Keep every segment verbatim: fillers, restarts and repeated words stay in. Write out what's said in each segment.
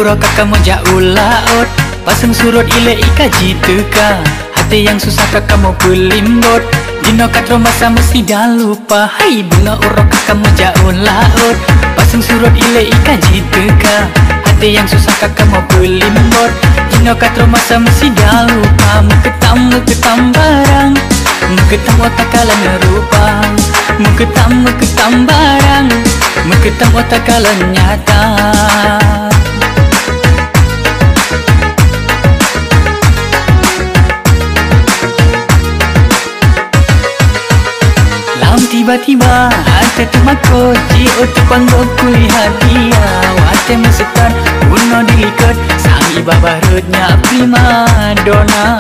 Uroe ka kamoe jak u laôt, paseung surot ilée ie ka jiteuka. Até nyang susah ka kamoe peulimbot, jinoe ka troh masa meusida lupa. Hai beungoh uroe ka kamoe jak u laôt, paseung surot ilée ie ka jiteuka. Até nyang susah ka kamoe peulimbot, jinoe ka troh masa meusida lupa. Meukeutam-meukeutam barang, meukeutam ôk takalon rupa. Meukeutam-meukeutam barang, meukeutam ôk takalon nyata. Lam tiba-tiba até teumakot, jiôh teupanggoe kulihat dia. Watée meuseutôt bunoe dilikot, sang ié babah rhot nyak primadona.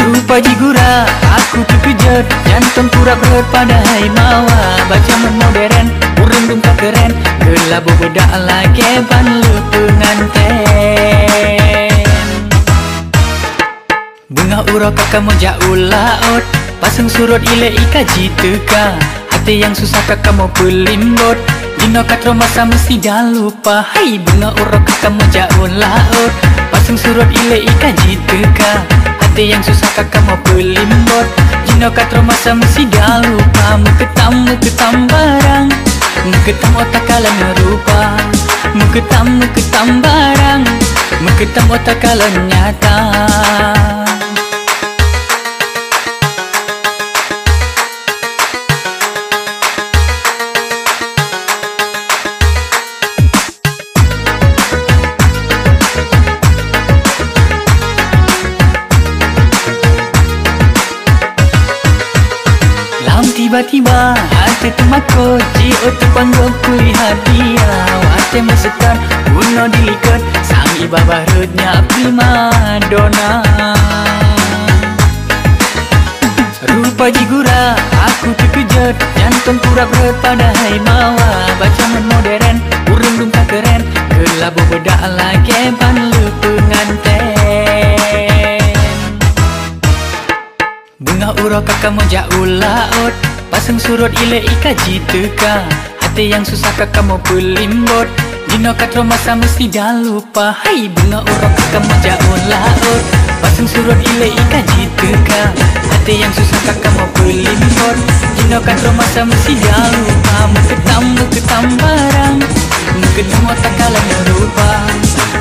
Rupa jigura, aku teukeujot, jantong kurab rhot padahai mawa. Bak jameun modern, ureuëng dum ka keuren, geulabôh beudak lagée ban le peungantén. Beungoh uroe ka kamoe jak u laôt, paseung surot ilée ie ka jiteuka. Até nyang susah ka kamoe peulimbot, jinoe ka troh masa meusida lupa. Hai beungoh uroe ka kamoe jak u laôt, paseung surot ilée ie ka jiteuka. Até nyang susah ka kamoe peulimbot, jinoe ka troh masa meusida lupa. Meukeutam-meukeutam barang, meukeutam ôk takalon rupa. Meukeutam-meukeutam barang, meukeutam ôk takalon nyata. Lam tiba-tiba até teumakot, jiôh teupanggoe kulihat dia. Watée meuseutôt bunoe dilikot, sang ié babah rhot nyak primadona. Rupa jigura, aku teukeujot, jantong kurab rhot padahai mawa. Bak jameun modern, ureuëng dum ka keuren, geulabôh beudak lagée ban le peungantén. Beungoh uroe ka kamoe jak u laôt, paseung surot ilée ie ka jiteuka. Até nyang susah ka kamoe peulimbot, jinoe ka troh masa meusida lupa. Hai beungoh uroe ka kamoe jak u laôt, paseung surot ilée ie ka jiteuka. Até nyang susah ka kamoe peulimbot, jinoe ka troh masa meusida lupa. Meukeutam-meukeutam barang, meukeutam ôk takalon rupa.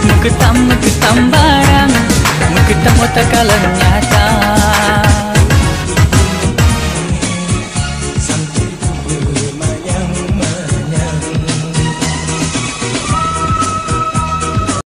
Meukeutam-meukeutam barang, meukeutam ôk takalon